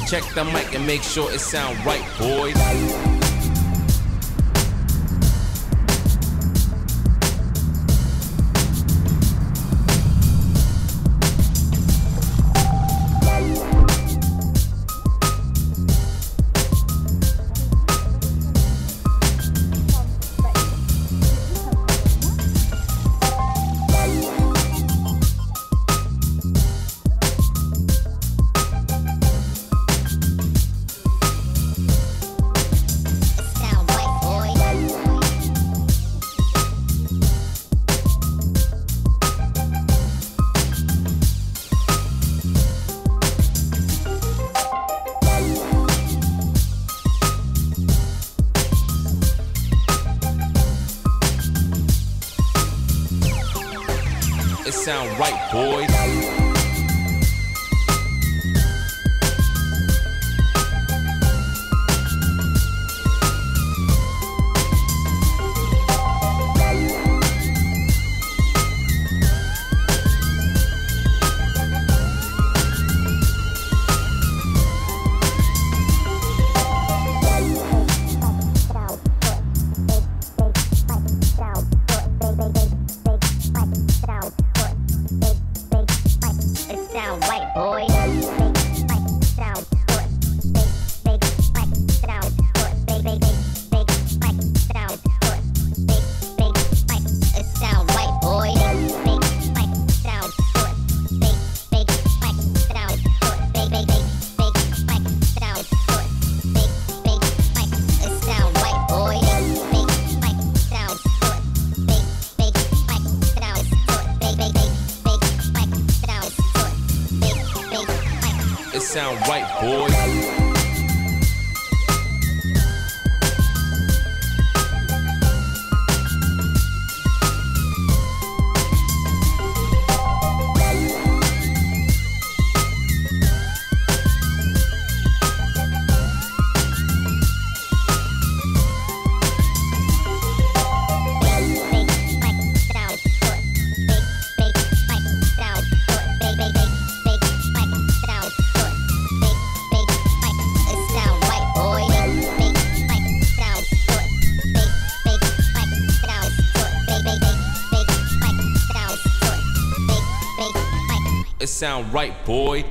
Check the mic and make sure it sound right, boys. It sound right, boys. It sound right, boys. It sound right, boys. It sound right, boys. It sound right, boys. It sound right, boy.